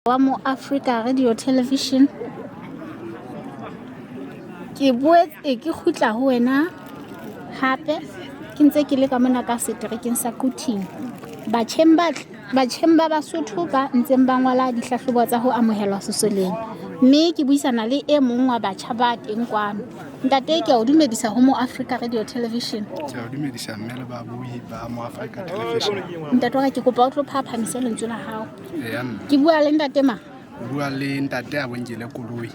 Wa mo Africa Radio Television. Ke boetse ke kgutla ho wena hape ke ntse ke le ka mona ka seterekeng sa Quthing. Batjheng ba batjheng ba Basotho ba ntseng ba ngola dihlahlobo tsa ho amohelwa sesoleng. Mme ke buisana le e mong wa batjha ba teng kwano. Ntate ke a o dumedisa ho mo Africa Radio Television. Ke a o dumedisa mme le babuhi ba mo Africa Television. Ntate wa ka ke kopa o tlo phaphamise lentswe la hao. Eya mme. Ke bua le ntate mang? Bua le ntate a bonkile koloi.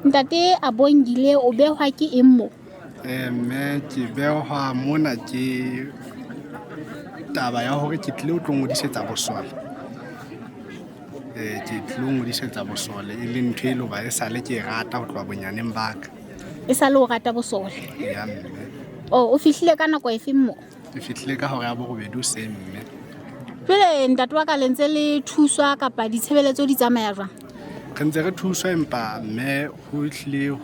Ntate a bongile o behwa ke eng mo? Mme ke behwa mona ke taba ya hore ke tlile ho tlo ngodisetsa bosole. Ke tlilo ngodisetsa bosole e leng ntho e le hoba e sale ke e rata ho tloha bonyaneng ba ka. E sale o rata bosole. Eya mme. O fihlile ka nako efe mo? Ke fihlile ka hora ya borobedi hoseng mme. Jwale ntate wa ka le ntse le thuswa kapa ditshebeletso di tsamaya jwang? Re ntse re thuswa empa mme ho hlile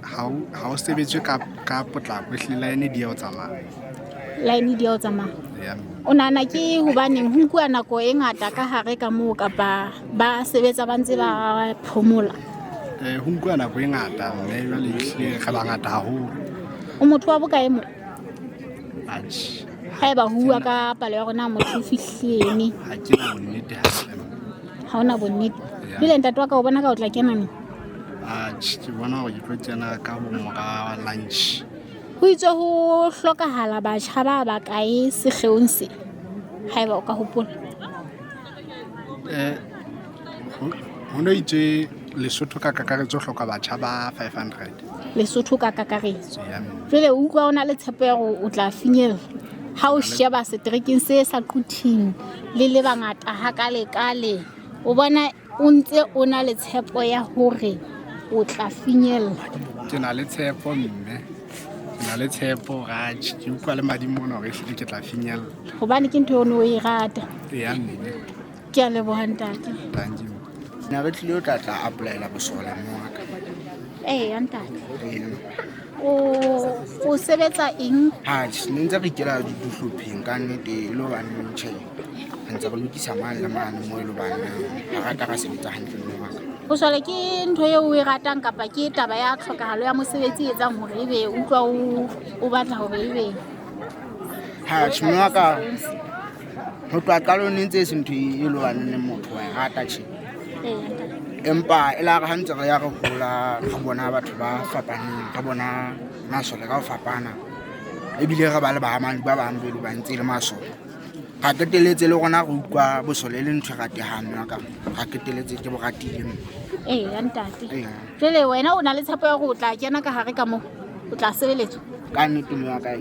ha o sebetswe ka potlako, ehlile line di ya ho tsamaya. Line di ya ho tsamaya. Eya mme. O nahana ke hobaneng ho nkuwa nako e ngata ka hare ka moo kapa ba sebetsa ba ntse ba phomola? Ho nkuwa nako e ngata mme jwale ehlile re bangata haholo. O motho wa bokae mo? Atjhe. Haeba ho bua ka palo ya rona motho o fihlile. Ha ke na bonnete hantle. Ha ona bonnete. Jwale ntate wa ka o bona ka o tla kena neng? Atjhe, ke bona hore ke tlo kena ka bomora lunch. Ho itswe ho hlokahala batjha ba bakae sekgeong se? Haeba o ka hopola. Ho no itswe Lesotho ka kakaretso hloka batjha ba 500. Lesotho ka kakaretso. Eya mme. Jwale o utlwa o na le tshepo ya hore o tla finyella. Ha o sheba seterekeng se sa Quthing le le bangata hakalekale, o bona o ntse o na le tshepo ya hore o tla finyella. Ke na le tshepo mme. Ke na le tshepo hore atjhe ke utlwa le madimo mona hore ehlile ke tla finyella. Hobane ke ntho eo o ne o e rata. Eya mme. Ke a leboha ntate. Thank you. Ne re tlile ho tla tla apply-ela bosole mme wa ka. Eya ntate. Ee. O sebetsa eng? Atjhe, ne ntse re ikela dihlopheng ka nnete e le hobane tjhe, re ntse re lokisa mane le mane moo e le hobane ha ra ka ra sebetsa hantle mme wa ka. Bosole ke ntho eo o e ratang kapa ke taba ya tlhokahalo ya mosebetsi e etsang hore ebe utlwa o batla hore ebe? Atjhe, mme wa ka ho tloha qalong ne ntse e se ntho e le hobane le motho wa e rata tjhe. Empa e la re ha ntse re ya re hola re bona batho ba fapaneng, re bona masole ka ho fapana ebile re ba le baamani ba bang be ba ntse le masole. Ra qetelletse le rona re utlwa bosole e le ntho e ratehang mme wa ka, ra qetelletse ke bo ratile mme. Eya ntate. Jwale wena o na le tshepo ya hore o tla kena ka hare ka moo, o tla sebeletswa? Ka nnete mme wa ka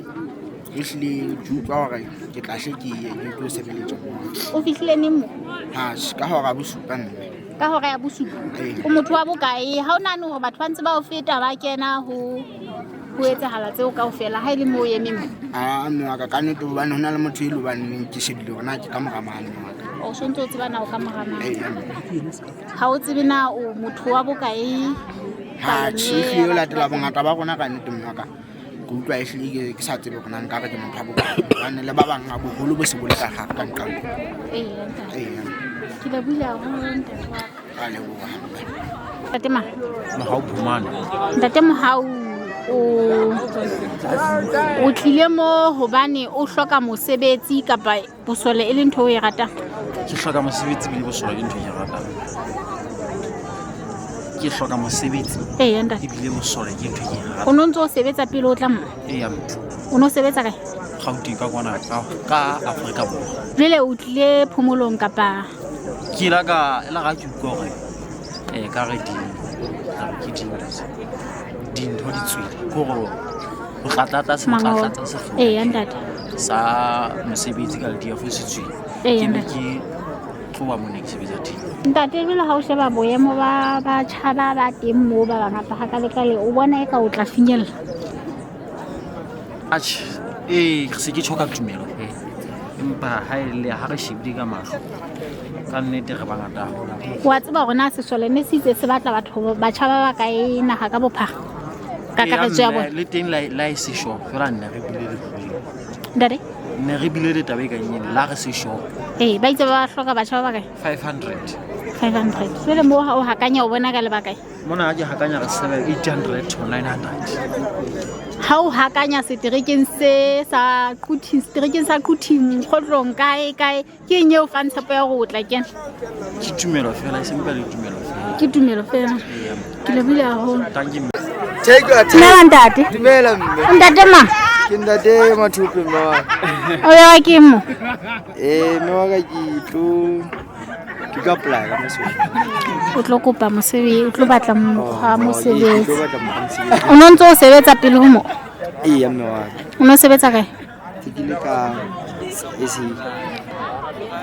ehlile ke utlwa hore ke tla hle ke ye ke tlo sebeletswa moo. O fihlile neng mo? Atjhe, ka hora ya bosupa mme. Ka hora ya bosupa? Ee. O motho wa bokae? Ha o nahane hore batho ba ntse ba o feta ba kena ho ho etsahala tseo kaofela ha e le moo o emeng mo? Ah, mme wa ka ka nnete hobane ho na le motho e le hobaneng ke shebile hore na ke ka mora mang mme wa ka. O so ntse o tseba na o ka mora mang? Ee. Ha o tsebe na o motho wa bokae? Atjhe, ehlile o latela bongata ba rona ka nnete mme wa ka. Ke utlwa ehlile ke sa tsebe hore na nkare ke motho wa bokae hobane le ba bang boholo bo se bo le ka gare ka nqalo. Ee, ntate. Ee. Ke lebohile haholo ntate wa ka. Ra leboha mme. Ntate mang? Mohau Phumane. Ntate Mohau o tlile mo hobane o hloka mosebetsi kapa bosole e le ntho o e ratang? Ke hloka mosebetsi ebile bosole ke ntho e ke ratang. Ke hloka mosebetsi Eya ntate. ebile bosole ke ntho e ke e O ratang. no ntse o sebetsa pele o tla mo? Eya mme. O no sebetsa kae? Gauteng ka kwana ka Afrika Borwa. Jwale o tlile phomolong kapa? Ke ila ka ela ga ke utlwa hore ka re di ke dintho di tswile. Ke hore ho tlatlatla se tlatlatla sehlopha. Eya ntate. Sa mosebetsi ka LDF se tswile. Ke ne ke tloha mo ne ke sebetsa teng. Ntate, jwale ha o sheba boemo ba batjha ba ba teng moo ba bangata hakalekale, o bona eka o tla finyella? Atjhe, ee, re se ke tjho ka tumelo feela. Empa ha e le ha re shebile ka mahlo, ka nnete re bangata haholo. Wa tseba hore na sesole ne se itse se batla batho batjha ba bakae naha ka bophara? Kakaretso ya bona. Le teng la e se sho, feela nne re bile le puo. Ntate? Ne re bile le taba e kang ena, la re se sho. Ee, ba itse ba hloka batjha ba bakae? 500. 500. Jwale moo ha o hakanya o bona ka le bakae? Mona ha ke hakanya re 800 to 900. Ha o hakanya seterekeng se sa Quthing, seterekeng sa Quthing, Kgotlong, kae kae, ke eng eo fang tshepo ya hore o tla kena? Ke tumelo fela, e seng le tumelo fela. Ke tumelo fela. Ke lebohile haholo. Thank you. Take your time. Dumela ntate. Dumela mme. Ntate ma? Ke ntate Mathupe mme wa ka. O ya ke mo? Mme wa ka ke tlo ke tlo apply ka mosebetsi. O tlo kopa mosebetsi, o tlo batla mokgwa mosebetsi. Ke tlo batla mokgwa mosebetsi. O no ntse o sebetsa pele ho mo? Eya mme wa ka. O no sebetsa kae? Ke kile ka SA.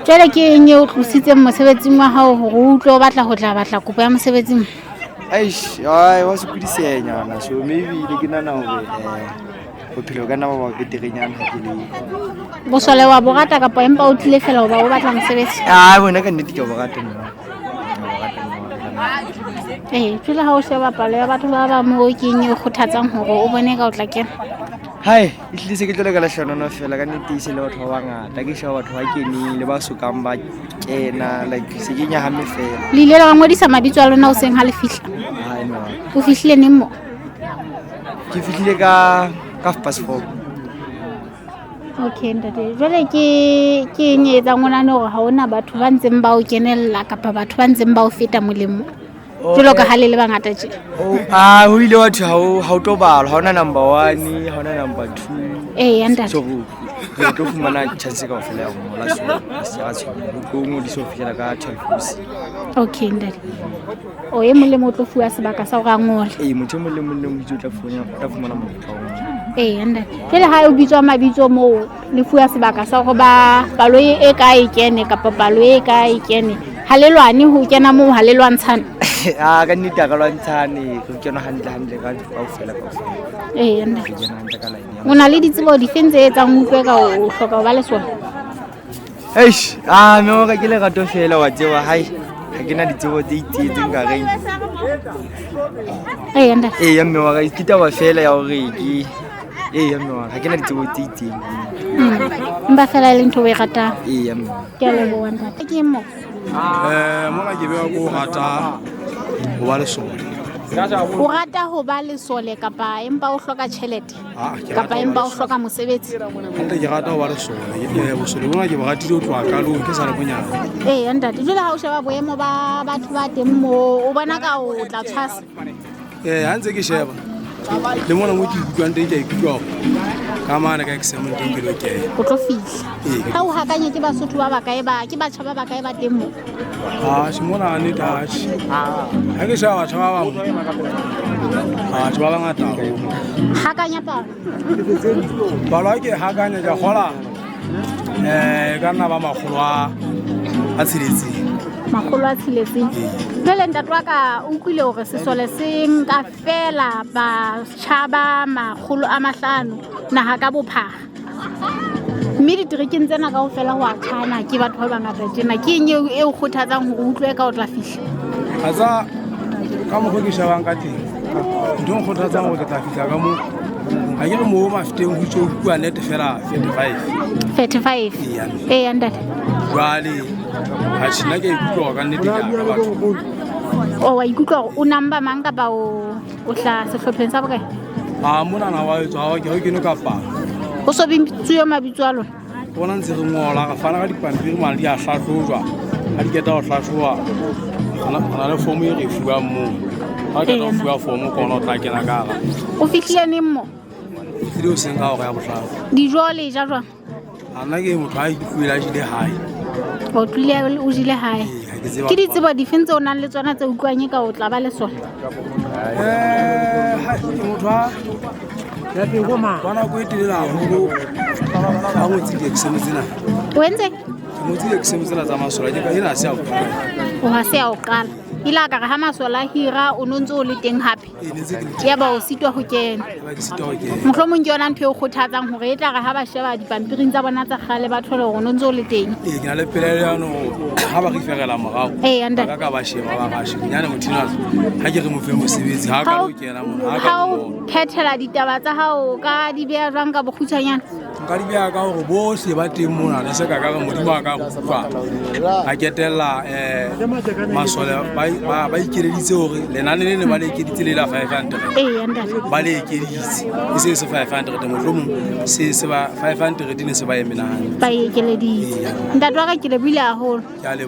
Jwale ke eng eo tlositseng mosebetsing wa hao hore o utlwe o batla ho tla batla kopo ya mosebetsing? Eish, ai wa sokodisehanyana, so maybe ne ke nahana hore bophelo ka nna ba ba beterenyana ha ke le. Bosole wa bo rata kapa empa o tlile fela hoba o batla mosebetsi? Ah, bona ka nnete ke a bo rata nna. Ke a bo rata nna. Ee, jwale ha o sheba palo ya batho ba ba moo, ke eng e o kgothatsang hore o bone ka o tla kena? Hai, ehlile se ke tlo leka lehlonono fela ka nnete e se le batho ba bangata. Ke sheba batho ba keneng le ba sokang ba kena, like se ke nyahame fela. Le ile la ngodisa mabitso a lona hoseng ha le fihla? Hai, no. O fihlile neng mo? Ke fihlile ka 4:30. Okay, ntate. Jwale ke eng e etsang o nahane hore ha hona batho ba ntseng ba o kenella kapa batho ba ntseng ba o feta molemo? Jwalo ka ha le le bangata tje. Ho ile wa thwe ha o tlo balwa, ha hona number 1, ha hona number 2. Ee, ntate. So re tlo fumana chance kaofela ya ho ngola, so re se ra tshwenya. Re tlo ngodisa ho fihlela ka 12 bosiu. Okay, ntate. O e mong le mong o tlo fuwa sebaka sa hore a ngole. Ee, motho e mong le mong le mong o tla fumana monyetla wa ho ngola. Ee, ntate. Jwale ha o bitswa mabitso moo, le fuwa sebaka sa hore ba palo e kae e kene kapa palo e kae e kene. Ha le lwane ho kena moo, ha le lwantshane. Ah, ka nnete ha re lwantshane, re kena hantle hantle ka kaofela kaofela. Ee, ntate. Re kena hantle ka line ya O na le ditsebo dife tse etsang o utlwe ka o hloka ho ba lesole? Eish, mme wa ka ke lerato fela wa tseba, hai, ha ke na ditsebo tse itseng tse nka reng. Ee, ntate. Ee, mme wa ka, ke taba fela ya hore ke ee, mme wa ka, ha ke na ditsebo tse itseng. Empa fela e le ntho o e ratang. Ee, mme. Ke a leboha ntate. Ke mo? Mona ke bewa ko rata ho ba lesole. O rata ho ba lesole kapa empa o hloka tjhelete? Kapa empa o hloka mosebetsi? Hantle ke rata ho ba lesole. Bosole bona ke bo ratile ho tloha qalong, ke sa le monyane. Ee, ntate. Jwale ha o sheba boemo ba batho ba teng moo, o bona ka o tla tshwasa? Ha ntse ke sheba le mona mo ke ikutlwang teng, ke a ikutlwa hore ka mane ka exam teng ke lo kena. O tlo fihla. Ee. Ha o hakanya ke Basotho ba bakae ba, ke batjha ba bakae ba teng moo? Atjhe, mona nnete atjhe. Ha ke sheba batjha ba bang, atjhe ba bangata haholo. Hakanya palo. Palo ha ke hakanya ke a kgola, e ka nna ba makgolo a tsheletseng. Makgolo a tsheletseng. Jwale ntate wa ka o utlwile hore sesole se nka fela batjha ba 500 naha ka bophara. Mme diterekeng tsena kaofela ho a tshwana, ke batho ba bangata tjena. Ke eng eo e o kgothatsang hore o utlwe ka o tla fihla? A tsa ka mokgwa ke shebang ka teng, ntho e nkgothatsang hore ke tla fihla ka moo, ha ke re moo Mafeteng ho itse ho bua nete fela 35. 35? Ee, Ee, ntate. Jwale, atjhe, nna ke a ikutlwa hore ka nnete ke a ka batho. O wa ikutlwa hore o number mang kapa o tla sehlopheng sa bokae? Ah, monana wa etswa, ha o kene ka palo. Ho so bitsuwe mabitso a lona? Rona ntse re ngola, re fana ka dipampiri mane di a hlahlojwa. Ha di qeta ho hlahloba, re na le fomo e re e fuwang moo. Ha o qeta ho fuwa fomo, ke hona o tla kena ka hara. O fihlile neng mo? Ke tlile hoseng ka hora ya 5. Dijo le ja jwang? A nna ke motho a ikutlwela a jele hae. O tlile o jele hae. Ee, ha ke tseba. Ke ditsebo difeng tse o nang le tsona tse utlwang e ka o tla ba le sona? Ke motho a wa nako e telele haholo a ngotse di-exam tsena. O entse? Ke ngotse di-exam tsena tsa masole, ke ena ha se ya ho qala. O ha se ya o qala. Ile a ka re ha masole a hira o no ntse o le teng hape. Ee, ne ntse ke le teng. Yaba o sitwa ho kena. Yaba ke sitwa ho kena. Mohlomong ke yona ntho e o kgothatsang hore e tla re ha ba sheba dipampiring tsa bona tsa kgale ba thole hore o no ntse o le teng. Ee, ke na le pelaelo yane hore ha ba referela morao, Ee, ntate. ba ka ka ba sheba ba ra sheba. Nyane motho enwa ha ke re mo fe mosebetsi, ha ka lo kena mona, ha ka Ha lo o bona. phethela ditaba tsa hao o ka di beha jwang ka bokgutshwanyane? Nka di beha ka hore bohle ba teng mona, le se ka ka re Modimo a ka re utlwa. A ketella masole ba ikeleditse hore lenane le ne ba le ekeditse le la 500. Ee, ntate. Ba le ekeditse. E se e se 500, mohlomong se se ba 500 ne se ba emela hantle. Ba e ekeleditse. Ntate wa ka ke lebohile haholo. Ke a leboha.